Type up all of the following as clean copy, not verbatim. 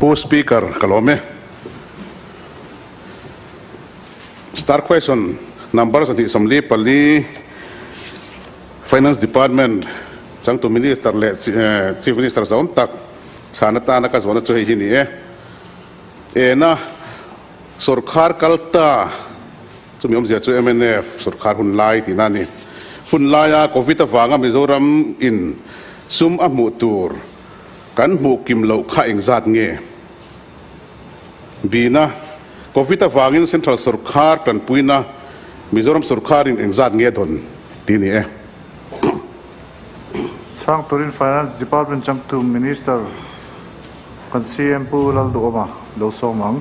Pu Speaker, ka lawm e. Star question number 244, Finance Department changtu Minister leh Chief Minister zawm tak chhan atana ka zawhna chu hei hi ni e. Ena sorkar kal ta chumi awmzia chu mnf sorkar hun lai tihna a ni. Hun laia Covid avanga Mizoram in sum a hmuh tur kan hmuh kim loh kha engzat nge? Bina, Covid avangin Central sorkar tanpuina Mizoram sorkarin engzat nge dawn tih ni e. Chhang turin Finance Department changtu Minister kan CM Pu Lalduhawma lo sawm ang.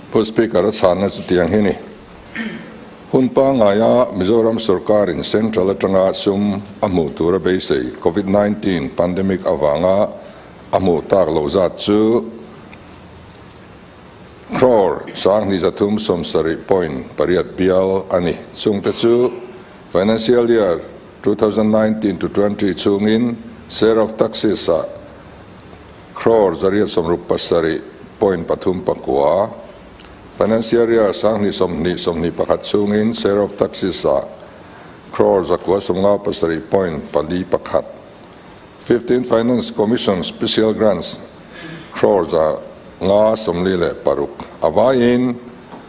Pu Speaker, a chhanna chu tiang hi ni. Hun pangngaia Mizoram sorkarin Central atanga sum a hmuh tura beisei Covid 19 pandemic avanga a hmuh tak loh zat chu crore 2370.8 bial a ni. Chungte chu financial year 2019 to 20 chhungin share of taxes ah crore 867.39, financial year 2020 21 chhungin share of taxes ah crore 957.41, 15 Finance Commission Special Grants crore 546, a vaiin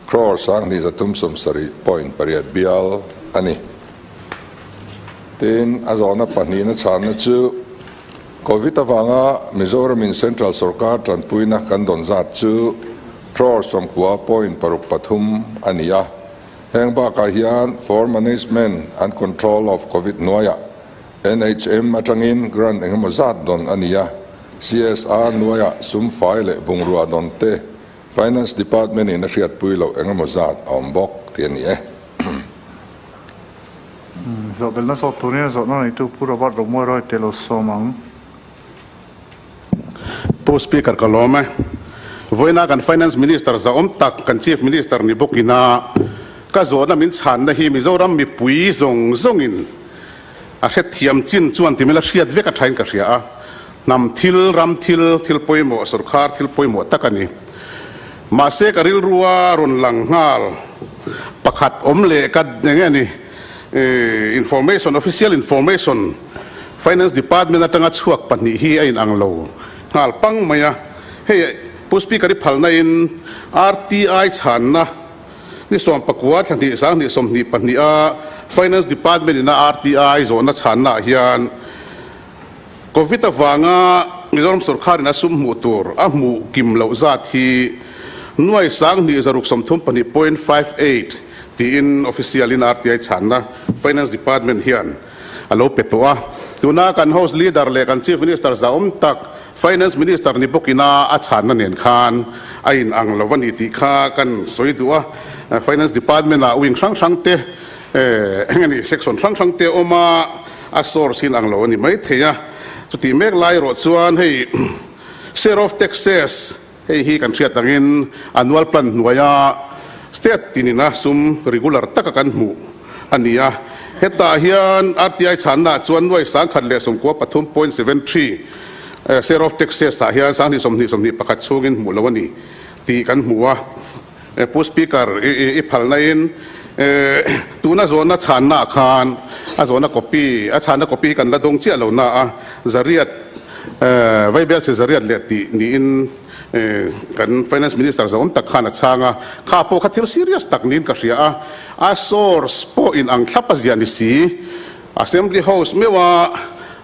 crore 2370.8 bial a ni. Tin, a zawhna pahnihna chhanna chu Covid avanga Mizoramin Central sorkar tanpuina kan dawn zat chu crore 90.63 a ni a. Heng bakah hian for Management and Control of Covid hnuaiah NHM atangin grant engemaw zat dawn a ni a, CSR hnuaiah sum fai leh bungrua dawn te Finance Department in a hriatpui loh engemaw zat a awm bawk tih a ni e. Zawhbelna zawt turin a zawhna neitu Pu Robert Romuai Roy te lo sawm ang. Pu Speaker ka lawm e. Vawiina kan Finance Minister zahawm tak kan Chief Minister ni bawkina ka zawhna min chhanna hi Mizoram mipui zawng zawngin a hrethiam chin chuan ti mela hriat vek a thain ka hria a. Hnam thil, ram thil, thil pawimawh, sorkar thil pawimawh tak a ni. Mahse ka rilrua rawn lang nghal pakhat awm leh ka eng nge ni information, official information, Finance Department atanga chhuak pahnih hi a inang lo nghal pang mai a. Hei Pu Speaker i phalna in RTI chhanna ni 19 thla hnih 2022 a Finance Department ina RTI zawhna chhanna ah hian Covid avanga Mizoram sorkarin a sum hmuh tur a hmuh kim loh zat hi nuai 2634.58 tiin official in RTI chhanna Finance Department hian a lo pe tawh a. Tuna kan House Leader leh kan Chief Minister zahawm tak Finance Minister ni bawkina a chhanna nen khan a inang lo a ni tih kha kan sawi duh a. Finance Department ah wing hrang hrang te eng a ni section hrang hrang te awm a, a source hi inang lo a ni maithei a. Chutih mek lai erawh chuan hei share of taxes hei hi kan hriat angin annual plan hnuaia state tinina sum regular taka kan hmuh a ni a. Hetah hian RTI chhannaah chuan nuai 1093.73 share of taxes ah hian 2020 21 chhungin hmuh lo a ni tih kan hmu a. Pu Speaker, i phalna in tuna zawhna chhannaah khan a zawhna copy, a chhanna copy hi kan la dawng chiah lo na a, zariat, vaibel che zariat leh tih niin kan Finance Minister zawm tak khan a chhang a, kha pawh kha thil serious tak niin ka hria a, a source pawh in ang thlap a zia ni si, Assembly House meuha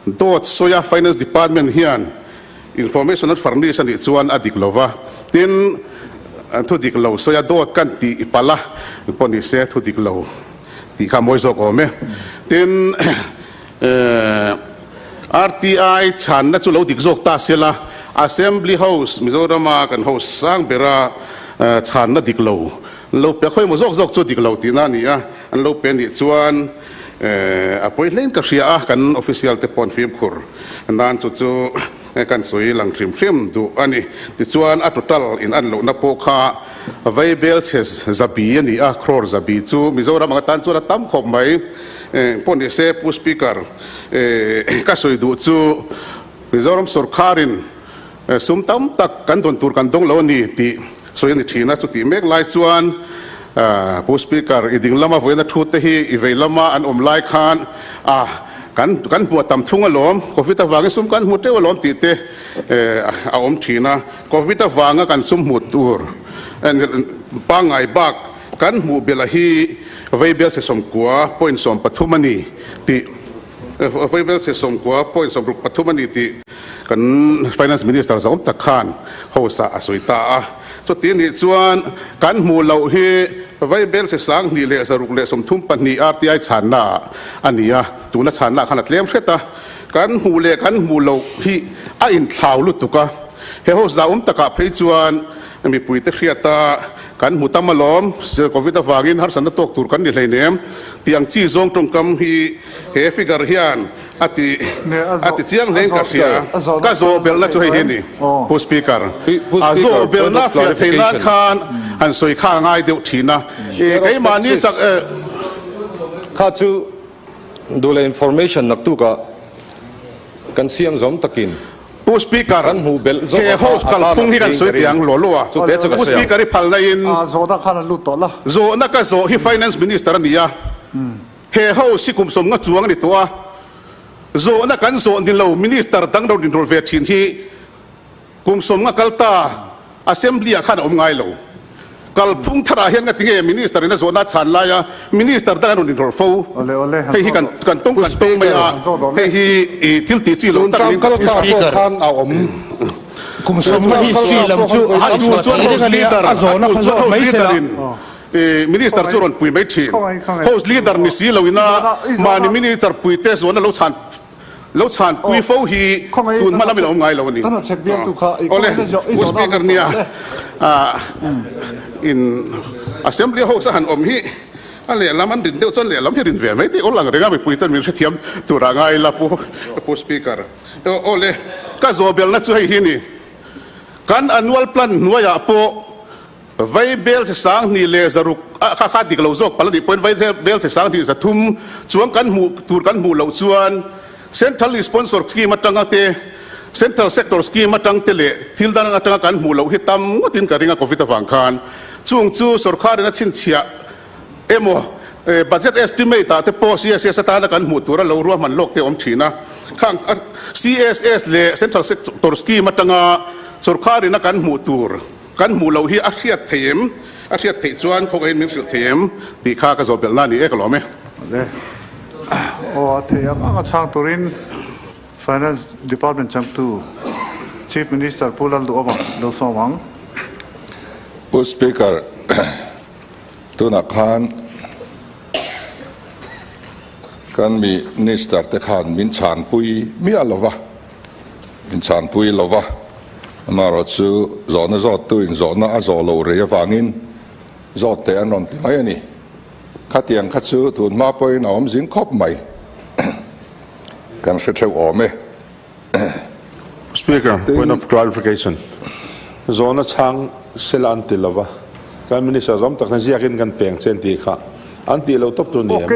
dawt sawia Finance Department hian Information an furnish a nih chuan a dik lo va, tin thu dik lo sawi a dawt kan tih i palh a, pawh ni se thu dik lo tih kha a mawi zawk awm e. Tin RTI chhanna chu lo dik zawk ta se la, Assembly House Mizorama kan house sang bera chhanna dik lo an lo pe a, khawimaw zawk zawk chu dik lo tihna a ni a, an lo pe a nih chuan a pawi hlein ka hria a, kan official te pawh an fimkhur nan chu chu kan sawi lang hrim hrim duh a ni. Tichuan a total in an lohna pawh kha vaibel chhe zabi a ni a, crore zabi chu Mizoram ang atan chuan a tam khawp mai. Pawh ni se Pu Speaker ka sawi duh chu Mizoram sorkarin. Sum tam tak kan dawn tur kan dawng lo a ni tih sawi a ni thin a. Chutih mek lai chuan Pu Speaker, i ding lama vawiina thu te hi i vei lama an awm lai khan a kan kan hmuh a tam thung alawm, Covid avangin sum kan hmu teuh alawm tih te a awm thin a. Covid avanga kan sum hmuh tur pangngai bak kan hmuh belh a hi Vaibelchhe 90 point 13 a ni tih Vaibelchhe 90 point 63 a ni tih kan Finance Minister zahawm tak khan house ah a sawi ta a. Chuti nih chuan kan hmuh loh hi Vaibelchhe 2632 RTI chhanna ah a ni a, tuna chhanna ah khan a tlem hret a. Kan hmuh leh kan hmuh loh hi a inthlau lutuk a, he house zahawm takah phei chuan mipuite hriata Kan hmu tam alawm, Covid avangin harsatna tawk tur kan ni hleinem tih ang chi zawng tawngkam hi he figure hian a ti a ti chiang hlein ka hria. Ka zawh belhna chu hei hi a ni, Pu Speaker. A zawh belhna fiah thei nan khan han sawi kha a ngai deuh thin a. Keimahni chak. Kha chu duh leh information naktukah kan siam zawm takin. Pu Speaker, Kan hmuh belh zawk he a kha house a tan kalphung a hi kan thing sawi ka ring. tiang law law a. Chute chu ka Pu sawi ang. Speaker i phal laiin. Zawhna khan an lut tawh la. Zawhna ka zawh hi Finance Minister a ni a. He house hi kum sawmnga chuang a ni tawh a. Zawhna kan zawh ni lo Minister dang ro inrawlh ve thin hi kum sawmnga kal ta Assembly ah khan a awm ngai lo. Kalphung tharah hian nga tinge Minister in a zawhna a chhan laia Minister dang an rawn inrawlh fo. Hei hi kan kan tawng kan tawng mai a, hei hi i thil tih chi lo tak niin ka hria. Speaker, Kum sawmnga history lam chu a A tul chuan House Leader, a tul chuan House Leader in Minister chu rawn pui mai thin. House Leader ni si lo ina mahni Minister puite zawhna lo chhan Lo chhanpui fo hi tun hma lamin a awm ngai lo a ni. Awle, Pu Speaker nia in Assembly House a han awm hi a lehlam an rin deuh chuan lehlam hi rin ve mai tih awl ang reng a mipui chuan min hrethiam turah ngai ila Pu Speaker. Awle, ka zawhbelna chu hei hi a ni. Kan annual plan hnuaiah pawh Vai bel che 2600 a kha kha dik lo zawk palh a nih pawhin vai bel che 2300 chuang kan hmuh tur kan hmuh loh chuan Central Sponsor Scheme atanga te Central Sector Scheme atang te leh thil dang atanga kan hmuh loh hi tam ngawtin ka ring a Covid avang khan chung chu sorkharin a chhinchhiah emaw budget estimate ah te pawh CSS atana kan hmuh tura lo ruahman lawk te a awm thin a, khang CSS leh Central Sector Scheme atanga sorkharin a kan hmuh tur Kan hmuh loh hi a hriat thei em? A hriat theih chuan khawngaihin min hrilh thei em? Tih kha ka zawh belh na a ni e, ka lawm e. Awle. Aw, a thei ang ang a chhang turin Finance Department changtu Chief Minister Pu Lalduhawma lo sawm ang. Pu Speaker, tunah khan kan Minister te khan min chhanpui miah lo va. Inchhanpui lova, amaherawh chu zawhna zawttu in zawhna a zawh loh rei avangin zawt teh an rawn ti mai a ni. Khatiang kha chu tun hma pawhin a awm zing khawp mai. Kan hre theuh awm e. Speaker, point of clarification. Zawhna chhang sela an ti lova, kan Minister zawm tak hian ziakin kan peng che an tih kha. An tih lo tawp tur ni em?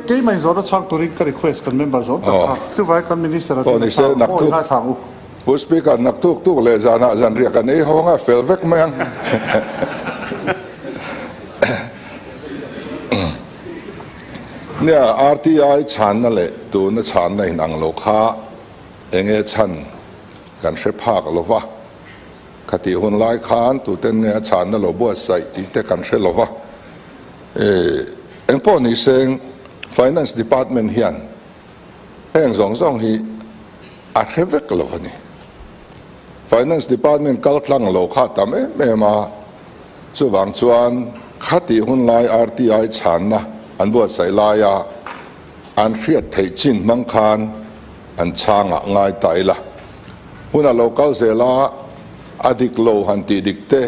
Keimah in zawhna chhang turin ka request kan member zawm tak kha. Chuvai kan minister a tih na chhang aw ingai thlang u. Pu Speaker, naktuk tuk leh zanah zanriah kan ei hawng a, fel vek mai ang. Nia, RTI chhanna leh tuna chhanna inang lo kha enge chhan kan hre phak lo va. Khatih hun lai khan tuten nge a chhanna lo buatsaih tih te kan hre lo va. Eng pawh ni seng Finance Department hian heng zawng zawng hi a hre vek lo a ni. Finance Department kal tlang lo kha tam em em a, chuvang chuan khatih hun lai RTI chhanna an buatsaih laia an hriat theih chin hmang khan an chhangah ngai ta ila. Hun a lo kal zel a, a dik lo han tih dik te,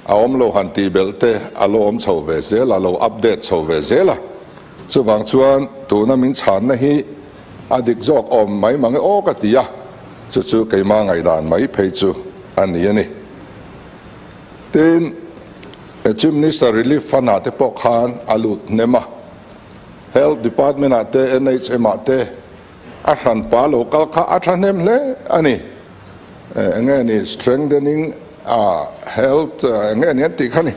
a awm lo han tih belh te a lo awm chho ve zel a, lo update chho ve zel a. Chuvang chuan tuna min chhanna hi a dik zawk awm mai mang e aw ka ti a, chu chu keimah ngaihdan mai phei chu a ni a ni. Tin, Chief Minister Relief Fund ah te pawh khan a lut hnem a, Health Department ah te, NHM ah te, A hranpa lo kal kha a thahnem hle a ni. Enge ni strengthening a health enge ni an tih kha ni.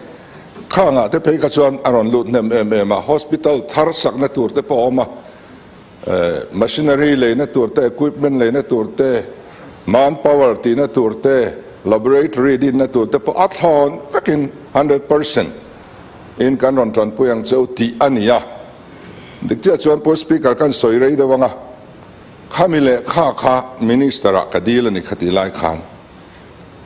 Khangah te phei kha chuan a rawn lut hnem em em a, hospital thar sakna tur te pawh a awm a, machinery leina tur te, equipment leina tur te, manpower tihna tur te, laboratory dinna tur te pawh a thlawn vekin 100% in kan rawn tanpui ang cheu tih a ni a. Dik chiah chuan Pu Speaker kan sawi rei deuh ang a, Khami leh kha kha Minister ah ka dil a ni khatih lai khan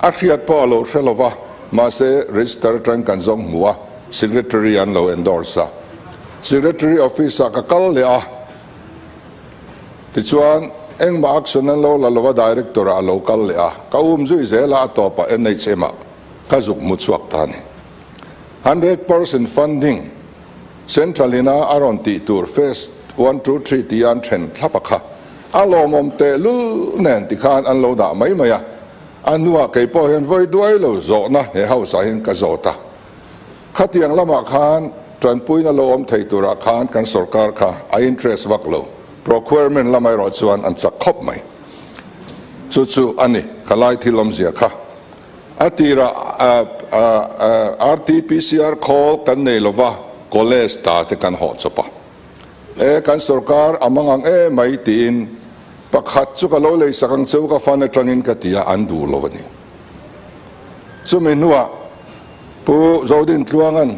a hriat pawh a lo hre lova, mahse register atang kan zawng hmu a, Secretary an lo endorse a, Secretary office ah ka kal leh a, tichuan engmah action an lo la lova Director ah a lo kal leh a, ka um zui zel a, a tawpah NHM ah ka zuk hmu chhuak ta a ni. 100% funding. Central ina a rawn tih tur phase one two three tia an then thlap a kha a lawmawm tehlul nen tikhan an lo dah mai mai a, a hnuah kei pawh hian vawi duai lo zawhna he house ah hian ka zawt a, khatiang lamah khan tanpuina lo awm thei turah khan kan sorkar kha a interest vak lo, procurement lamah erawh chuan an chak khawp mai. Chu chu a ni ka lai thil awmzia kha. A tirah RT-PCR khawl kan nei lova, college ta te kan hawh chawp a. E, kan sorkar a mang ang e mai tiin pakhat chu ka lo lei sak ang cheu ka fan atangin ka ti a, an duh lo a ni. Chumi hnuah Pu Zodin Tluanga'n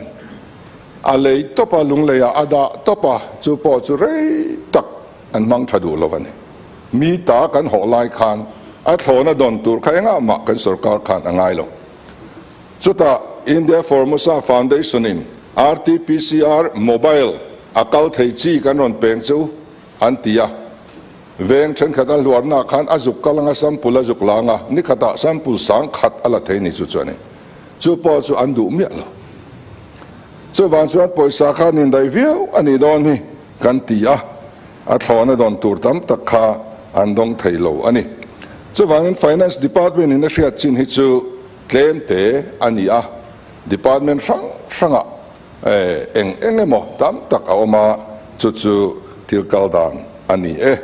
a lei tawp a, lungleiah a dah tawp a, chu pawh chu rei tak an hmang tha duh lo a ni. Mi ta kan hawh lai khan a thlawna dawn tur kha engah mah kan sorkar khan a ngai lo. Chutah India Formosa Foundation in RTPCR mobile a kal thei chi kan rawn peng che u an ti a. Veng thenkhat a hluarna khan a zuk kal anga sample a zuk lang a, nikhatah sample sang khat a la thei ni chu chu a ni. Chu pawh chu an duh miah lo. Chuvang chuan pawisa kha an indaih viau a nih dawn hi kan ti a. A thlawhna dawn tur tam tak kha an dawng thei lo a ni. Chuvangin Finance Department in a hriat chin hi chu tlem te a ni a, Department hrang hrangah eng eng emaw tam tak a awm a, chu chu thil kal dan a ni e.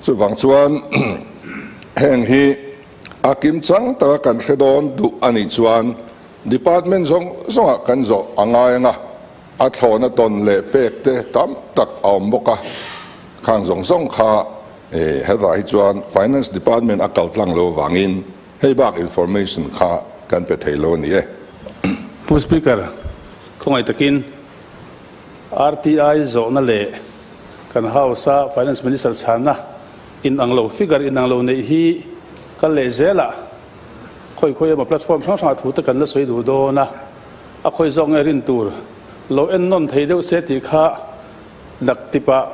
Chuvang chuan heng hi a kim chang taka kan hre dawn duh a nih chuan Department zawng zawngah kan zawh a ngai ang a, A thlawhna tawn leh pek te tam tak a awm bawk a, khang zawng zawng kha hetah hi chuan Finance Department a kal tlang lo avangin hei bak information kha kan pe thei lo a ni e. Pu Speaker, khawngaih takin RTI zawhna leh kan House-a Finance Minister chhanna inang lo, figure inang lo neih hi kal leh zelah khawi khawi emaw platform hrang hrangah thu te kan la sawi duh dawn a. A khawi zawk nge rin tur lo en nawn thei deuh se tih kha dak tipah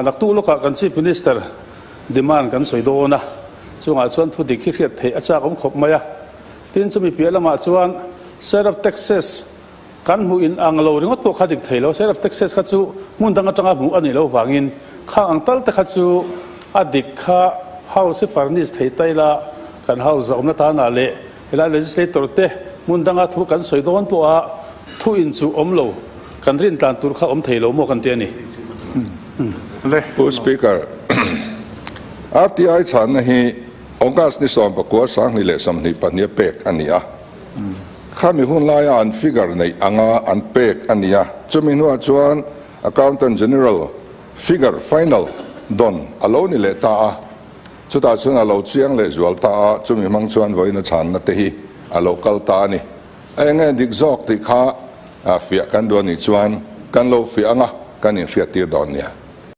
naktuk lawkah kan Chief Minister demand kan sawi dawn a, chungah chuan thu dik hi hriat theih a chak awm khawp mai a. Tin, chumi piah lamah chuan share of taxes kan hmuh in ang lo ringawt pawh kha dik thei lo, share of taxes kha chu hmun dang atanga hmuh a nih loh vangin khang ang tal te kha chu a dik kha House hi furnish thei ta ila kan House zawmna tanah leh Helai legislator te hmun danga thu kan sawi dawn pawha thu in chu awm lo, kan rin tlan tur kha awm thei lo maw kan ti a ni. Pu Speaker, RTI chhanna hi August ni 19 2022 a pek a ni a. Khami hun laia an figure neih anga an pek a ni a. Chumi hnuah chuan Accountant General figure final dawn a lo ni leh ta a. Chutah chuan a lo chiang leh zual ta a, chumi hmang chuan vawiin a chhanna te hi a lo kal ta a ni. A eng nge dik zawk tih kha fiah kan duh a nih chuan kan lo fiah ang a, kan inhriattir dawn nia.